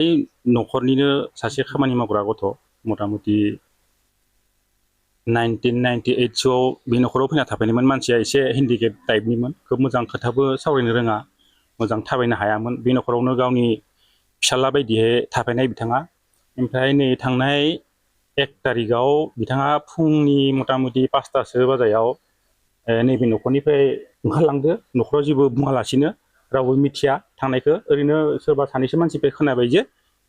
न'खरनिनो सासे खामानि मावग्रा गथ' मथा-मथि 1998 सोआव बे न'खराव फैना थाफैनायमोन। मानसिया एसे हेन्डिकेप टाइपनिमोन, खोब मोजां खोथाबो सावरायनो रोङा, मोजां थाबायनो हायामोन। बे न'खरावनो गावनि फिसाला बायदियै थाफैनाय बिथाङा। ओमफ्राय नै थांनाय 1 तारिखआव बिथाङा फुंनि मथा-मथि 5टासो बाजायाव नैबे न'खरनिफ्राय ओंखारलांदो, न'खराव जेबो बुङालासिनो, रावबो मिथिया थांनायखौ। ओरैनो सोरबा सानैसो मानसिफोर खोनाबाय जे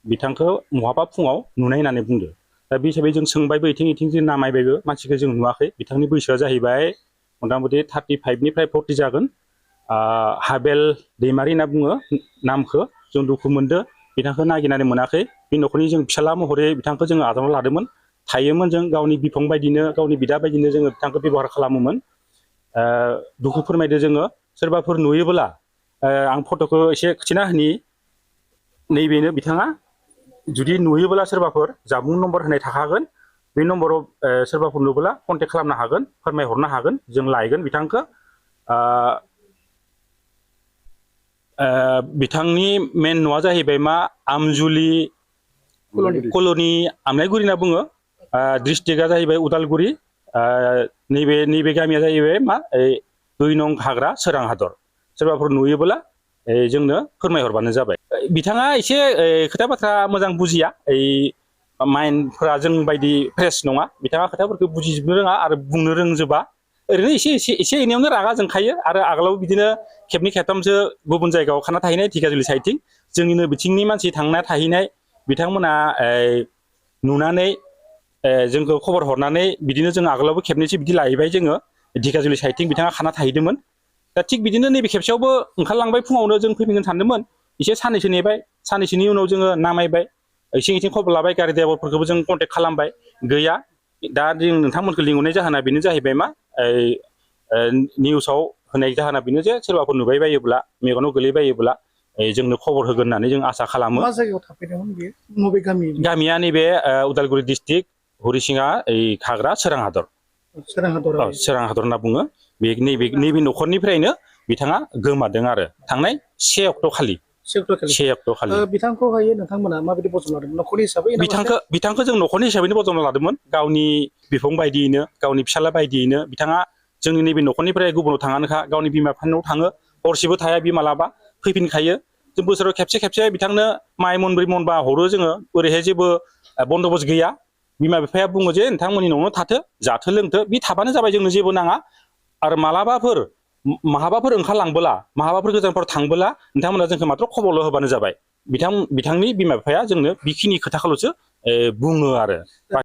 बिथांखौ बहाबा फुङाव नुनाय होननानै बुंदो। दा बे हिसाबै जों सोंबायबो, इथिं जों नामायबायबो, मानसिखौ जों नुवाखै। बिथांनि बैसोआ जाहैबाय मथा-मथि 35निफ्राय 40 जागोन। हाबेल दैमारि होनना बुङो नामखौ। जों दुखु मोनदो, बिथांखौ नागिरनानै मोनाखै। बे न'खरनि जों फिसाला महरै बिथांखौ जोङो आजावना लादोंमोन, थायोमोन। जों गावनि बिफं बायदिनो, गावनि बिदा बायदिनो जोङो बिथांखौ बेब'हार खालामोमोन। दुखु फोरमायदो जोङो। सोरबाफोर नुयोब्ला आं फट'खौ एसे खिथिना होनि। नैबेनो बिथाङा। जुदि नुयोब्ला सोरबाफोर जाबुं नम्बर होनाय थाखागोन, बे नम्बराव सोरबाफोर नुब्ला कन्टेक्ट खालामनो हागोन, फोरमायहरनो हागोन, जों लायगोन बिथांखौ। बिथांनि मेन न'आ जाहैबाय मा आमजुलि कल'नि आमलायगुरि होनना बुङो। डिस्ट्रिक्टआ जाहैबाय उदालगुरि। नैबे गामिया जाहैबाय मा 2 नं हाग्रा सोरां हादर। सोरबाफोर नुयोब्ला जोंनो फोरमायहरबानो जाबाय। बिथाङा एसे खोथा बाथ्रा मोजां बुजिया, माइन्डफोरा जों बायदि फ्रेस नङा। बिथाङा खोथाफोरखौ बुजिजोबनो रोङा आरो बुंनो रोंजोबा। ओरैनो एसे एनैयावनो रागा जोंखायो। आरो आगोलाव बिदिनो खेबनै खेबथामसो गुबुन जायगायाव खाना थाहैनाय, धिखाजुलि साइडथिं। जोंनिनो बिथिंनि मानसि थांना थाहैनाय बिथांमोना नुनानै जोंखौ खबर हरनानै, बिदिनो जों आगोलावबो खेबनैसो बिदि लाहैबाय जोङो धिखाजुलि साइडथिं। बिथाङा खाना थाहैदोंमोन। दा थिग बिदिनो नैबे खेबसेयावबो ओंखारलांबाय। फुङावनो जों फैफिनगोन सानदोंमोन, एसे साननैसो नेबाय। साननैसोनि उनाव जोङो नामायबाय, इथिं खबर लाबाय, गारि ड्राइभारफोरखौबो जों कन्टेक्ट खालामबाय, गैया। दा जों नोंथांमोनखौ लिंहरनाय जाहोना बेनो जाहैबाय मा, निउसाव होनाय जाहोना बेनो जे सोरबाफोर नुबाय बायोब्ला, मेगनाव गोलैबायोब्ला जोंनो खबर होगोन होननानै जों आसा खालामो। मा जायगायाव थाफैदोंमोन बेयो? बबे गामि? गामिया नैबे उदालगुरि डिस्ट्रिक्ट हरिसिङा खाग्रा सोरां हादर। सोरां हादर होनना बुङो। नैबे न'खरनिफ्रायनो बिथाङा गोमादों आरो थांनाय 1 अक्ट' खालि। 1 अक्ट' खालि बिथांखौहाय नोंथांमोना माबायदि बजबना लादों? न'खरनि हिसाबै? बिथांखौ जों न'खरनि हिसाबैनो बजबना लादोंमोन, गावनि बिफं बायदियैनो, गावनि फिसाला बायदियैनो। बिथाङा जोंनि नैबे न'खरनिफ्राय गुबुनाव थाङानोखा, गावनि बिमा बिफानाव थाङो, हरसेबो थाया, बि मालाबा फैफिनखायो। जों बोसोराव खेबसे बिथांनो माइ मनब्रै मनबा हरो जोङो। ओरैहाय जेबो बन्दबस्त गैया। बिमा बिफाया बुङो जे नोंथांमोननि न'आवनो थाथो, जाथो लोंथो, बि थाबानो जाबाय, जोंनो जेबो नाङा। आरो मालाबाफोर माहाबाफोर ओंखारलांबोला, माहाबाफोर गोजानफोराव थांबोला नोंथांमोना जोंखौ मात्र खबरल' होबानो जाबाय। बिथांनि बिमा बिफाया जोंनो बेखिनि खोथाखौल'सो बुङो आरो।